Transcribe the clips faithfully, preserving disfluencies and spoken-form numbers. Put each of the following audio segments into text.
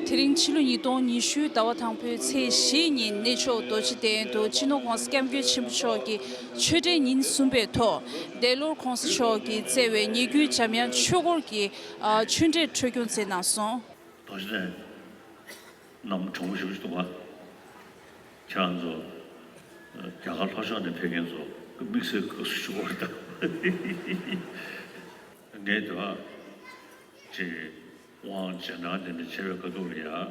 དེ་རིང་ཕྱི་ལོ་ཉིས་སྟོང་ཉི་ཤུ་ཟླ་བ་དང་པོའི་ཚེས་བཞི་ཉིན་གནས་མཆོག་རྡོ་རྗེ་གདན་དུ་སྤྱི་ནོར་༸གོང་ས་༸སྐྱབས་མགོན་ཆེན་པོ་མཆོག་གི་ཆོས་འབྲེལ་ཉིན་གསུམ་པའི་ཐོག་འདས་ལོར་༸གོང་ས་མཆོག་གིས་བསྩལ་བའི་ཉེ་བརྒྱུད་འཇམ་དབྱངས་ཆོས་སྐོར་གྱི་ཨ་ཆོས་འབྲེལ་འཁྲབ་སྟོན་མཛད་གནང་སོང་། རྡོ་རྗེ་གདན་གནམ་གྲང་མོ་ཞེ་པོ་ཞིག་འདུག་ག་ཁྱེད་རང་ཚོ་རྒྱ་གར་ལྷོ་ཕྱོགས་ནས་ཕེབས་མཁན་ཚོ་དམིགས་བསལ་དགའ་བསུ་ཞུ་བར་དང་། ངས་དེ་བ་ཅིག་དབང་རྗེས་འབྲང་དེ་འདྲ་བྱས་པའི་ཁ་ཐུག་ལ་ཡ་དྲ་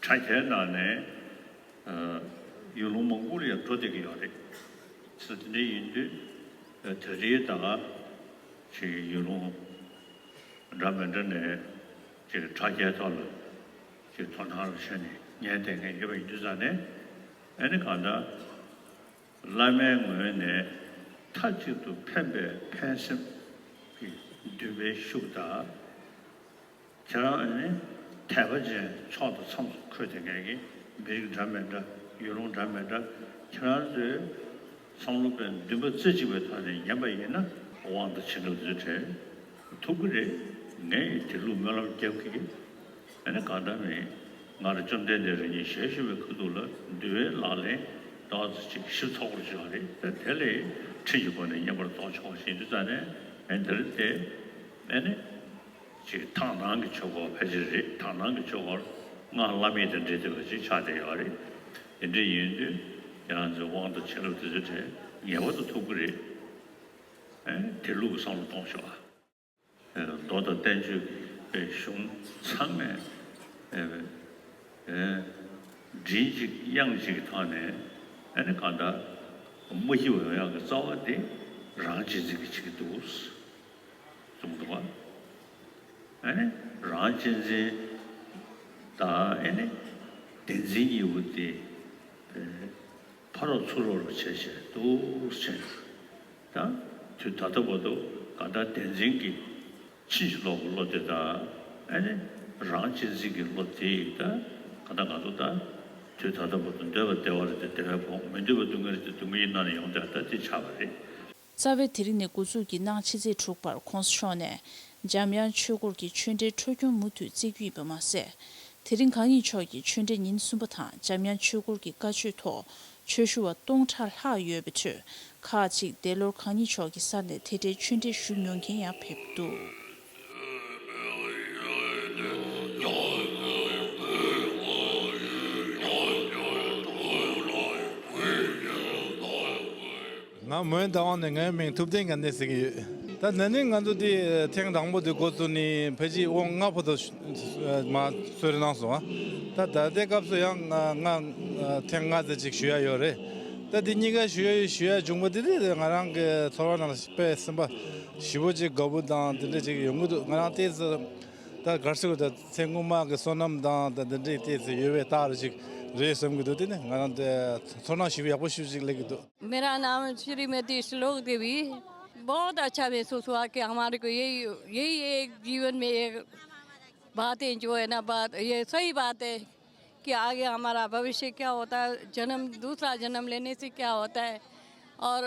རྒྱའི་ནང་ནས་ཡུལ་ལུང་མང་པོ་ལ་ཡ་འགྲོ་བསྡད་ཀྱི་ཡོད་རེད། ས་དེ་འདྲ་ཡིན་དུས་དེ་རིང་ད་ག་ཅིག་ཡུལ་ལུང་འདྲ་མི་འདྲ་ནས་ཅིག་དྲ་རྒྱའི་ཐོག་ལ་ཅིག་དོ་སྣང་རུ་བྱས་ནས་ཉན་བསྡད་མཁན་ཡོད་པ་ཡིན་དུས་ཙང་ནས་ཨ་ནི་གང་ལྟར། བླ་མའི་ངོས་ནས་མཐའ་གཅིག་ཏུ་ཕན་པའི་ཕན་སེམས་ཀྱི་འདུན་པའི་ཤུགས་དང་། ཁྱེད་རང་ནི་དད་པ་ཅན་མཆོག་དང་མཚམས་སུ་འཁོད་བསྡད་མཁན་གྱི་མི་རིགས་འདྲ་མི་འདྲ་ཡུལ་ལུང་འདྲ་མི་འདྲ་ཁྱེད་རང་ཚོའི་བསམ་བློ་པའི་འདུན་པ་རྩེ་གཅིག་པའི་ཐོག་ནས་ཉན་པ་ཡིན་ན་དབང་དང་བྱིན་རླབས་འདི་ཚོ་འཕྲད་ཐུབ་ཀྱི་རེད། ངས་དེ་ལུགས་སྨོན་ལམ་རྒྱབ་ཀྱི། ཨ་ནི་གང་ལྟར་མིན། ང་ལ་བཅོམ་ལྡན་འདས་རིན་ཆེན་ཞལ་བཞུགས་པའི་ཁ་ཐུག་ལ་འདུལ་བའི་ལག་ལེན་ཏོག་ཙམ་ཅིག་ཞིབ་ཚགས་པོར་བྱས་པ་རེད། ད་དེ་ལས་ཁྲིམས་ཀྱི་སྒོ་ནས་བསྙེན་པར་རྫོགས་ཆོག་ཞེས་དུས་ཙང་ནས་ཨ་ནི་འདིར་བལྟས་ཨ་ནི་ཅིག་དག་སྣང་གི་ཆོས་སྐོར་ཕལ་ཆེར་རེད། དག་སྣང་གི་ཆོས་སྐོར་སྔགས་བླ་མེད་དང་འབྲེལ་བསྡད་པ་ཅིག་ཆགས་བསྡད་ཡོད་རེད། དེ་འདྲ་ཡིན་དུས་ཁྱེད་རང་ཚོའི་དབང་དང་བྱིན་རླབས་དེ་ཚོ་དེ་ངེས་པར་དུ་ཐོབ་ཀྱི་རེད། ཨ་ནི་དེ་ལུགས་བསམ་བློ་གཏོང་ཤོག་ཨ། མདོ་དང་བསྟན་བཅོས་ཀྱི་གཞུང་ཚང་མས་མགྲིན་གཅིག་དབྱངས་གཅིག་གི་ཐོག་ནས་ཨ་ནི་གང་ལྟར་མ་ཞི་བ་ཡོང་ཡག་གི་རྩ་བ་དེ་རང་གཅེས་འཛིན་གྱིས་བྱེད་ཀྱི་འདུག་གསུངས་འདུག་བ། ཨ་ནི་རང་གཅེས་འཛིན་དང་ཨ་ནི་བདེན་འཛིན་གཉིས་པོ་དེ། ཕ་རོལ་ཚུར་རོལ་བྱས་བྱས་འདུག་ཟེར། ད་དུས་ད་ལྟ་བར་དུ་གང་ལྟར་བདེན་འཛིན་གྱི་ཕྱིན་ཅི་ལོག་གི་བློ་དེ་དང་ཨ་ནི་རང་གཅེས་འཛིན་གྱི་བློ་དེ་ཡིས་ད་གང་ལྟར་ང་ཚོ་ད་དུས་ད་ལྟ་བར་དུ་འདོད་པ་བདེ་བ་རེད་དེ་བདེ་བས་ཕོངས། མི་འདོད་པ་སྡུག་བསྔལ་རེད་དེ་སྡུག་བསྔལ་ཡིན་ན་ནི་ཡོང་དེ་ད་དེ་ཆགས་པ་རེད། རྩ་བའི་དེ་རིང་ནས་འགོ་འཛུགས་ཀྱིས་གནངས་ཕྱི་ཚེས་དྲུག་བར་༸གོང་ས་མཆོག་ནས་འཇམ་དབྱངས་ཆོས་སྐོར་གྱི་ཆོས་འབྲེལ་འཁྲབ་སྟོན་མུ་མཐུད་བརྩི་རྒྱུ་ཡིན་པ་མ་ཟད། དེ་རིང་གང་ཉིད་མཆོག་གིས་ཆོས་འབྲེལ་ཉིན་གསུམ་པ་དང་འཇམ་དབྱངས་ཆོས་སྐོར་གྱི་བཀའ་ཆོས་ཐོག་ཆོས་ཞུ་བ་སྟོང་ཕྲག་ལྷག་ཡོད་པའི་ཁྲོད་ཁག་ཅིག་འདས་ལོར་གང་ཉིད་མཆོག་གི་ས་ནས་དེ་འབྲེལ་ཆོས་འབྲེལ་ཞུ་མྱོང་མཁན་ཡང་ཕེབས་འདུག་ང་མོན་རྟ་དབང་ནས། ངའི་མིང་ཐུབ་བསྟན་དགའ་ལྡན་ཟེར་གྱི་ཡོད། ད་ན་ནིང་ང་ཚོ་འདི་ཐེངས་དང་པོ་འདི་འགོ་བཙུགས་ནས་ཕལ་ཆེར་དབང་ལྔ་བར་དུ་མ་གསོལ་རས་གནང་སོང་ཨ། ད་ད་ལྟའི་སྐབས་སུ་ཡང་ང་ང་ཐེངས་ལྔ་ཙམ་ཅིག་ཞུ་ཡ་ཡོད་རེད། ད་འདི་གཉིས་ཀ་ཞུ་ཡ་ཞུ་ཡ་བྱུང་པ་འདི་ནི་ང་རང་གི་ཚོར་བ་ནང་ལ་དཔེ་སེམས་པ་ཞེ་པོ་ཅིག་དགའ་པོ་དང་དེ་འདྲ་ཅིག་ཡོང་གི་འདུག་ང་རང་ཏོག་ཙམ་ད་ག་རེ་ཟེར་དགོས་རེད། ད་ཚེ་སྔོན་མ་གི་བསོད་ནམས་དང་ད་དེ་འདྲའི་ཏོག་ཙམ་ཡོད་པའི་རྟགས་རེ་ཅིག་རེད་བསམ་གྱི་འདུག་དེ་ནི་ང་རང་ཚོར་སྣང་ཞེ་པོ་ཡག་པོ་ཞེ་པོ་ཅིག་སླེབས་ཀྱི་འདུག मेरा नाम श्रीमती श्लोक देवी। बहुत अच्छा महसूस हुआ कि हमारे को यही, यही एक जीवन में एक बातें जो है ना, बात, ये सही बात है कि आगे हमारा भविष्य क्या होता है, जन्म, दूसरा जन्म लेने से क्या होता है, और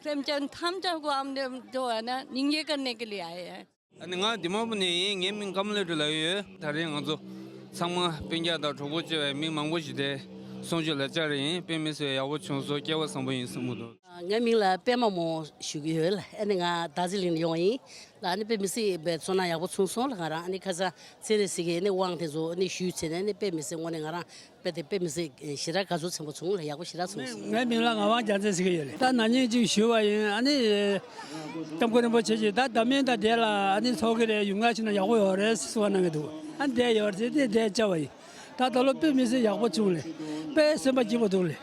प्रेमचंद थमचंद को हम जो है ना, निंगे करने के लिए आए हैं। ཨ་ནི་ང་དི་མ་པུར་ནས་ཡིན། ངའི་མིང་ཀམ་ལ་ཊི་ལབ་ཀྱི་ཡོད། ད་རེས་ང་ཚོ་ཚང་མ་སྤུན་ཀྱག་དང་གྲོགས་པོ་བཅས་པའི་མི་མང་པོ་ཞིག་དེ་གསུང་ཆོས་ལ་བཅར་རེ་ཡིན། དཔེ་མི་སྲིད་ཡག་པོ་བྱུང་སོང་། སྐལ་བ་བཟང་པོ་ཡིན་བསམ་གྱི་འདུག་ངའི་མིང་ལ་པད་མ་མོ་ཞུ་གི་ཡོད་ལ། ཨ་ནི་ང་རྡ་རྗེ་གླིང་ནས་ཡོང་ཡིན་ལ། ཨ་ནི་དཔེ་མི་སྲིད་པའི་ཚོར་སྣང་ཡག་པོ་བྱུང་སོང་ལ། ང་རང་ཨ་ནི་ཁ་སང་ཚེ་རིང་ཟེར་གྱི་ཨ་ནི་དབང་དེ་ཚོ་ཨ་ནི་ཞུས་བྱས་ནས་ཨ་ནི་དཔེ་མི་སྲིད་དངོས་གནས་ང་རང་དཔེ་དེ་དཔེ་མི་སྲིད་ཞེ་དྲག་དགའ་ཚོར་ཆེན་པོ་བྱུང་ལ། ཡག་པོ་ཞེ་དྲག་བྱུང་སོང་། ངའི་མིང་ལ་ངག་དབང་རྒྱལ་མཚན་ཟེར་གྱི་ཡོད་རེད། ད་ན་ནིང་ཅིག་ཞུས་པ་ཡིན། ཨ་ནི་སྐྱབས་མགོན་རིན་པོ་ཆེ་གིས་ད་ད་མིན་ད་འདས་ལ་ཨ་ནི་ཚོགས་ཀྱི་རེད། ཡུལ་ལ་ཕྱིན་ན་ཡག་པོ་ཡོད་རེད་ཟེར་གསུང་གནང་གི་འདུག་ཨ་ནི་འདས་ཡོད་རེད་དེ་འདས་བཅར་བ་ཡིན། ད་ད་ལོ་དཔེ་མི་སྲིད་ཡག་པོ་བྱུང་ལེ། དཔེ་སེམས་པ་སྐྱིད་པོ་འདུག་ལེ།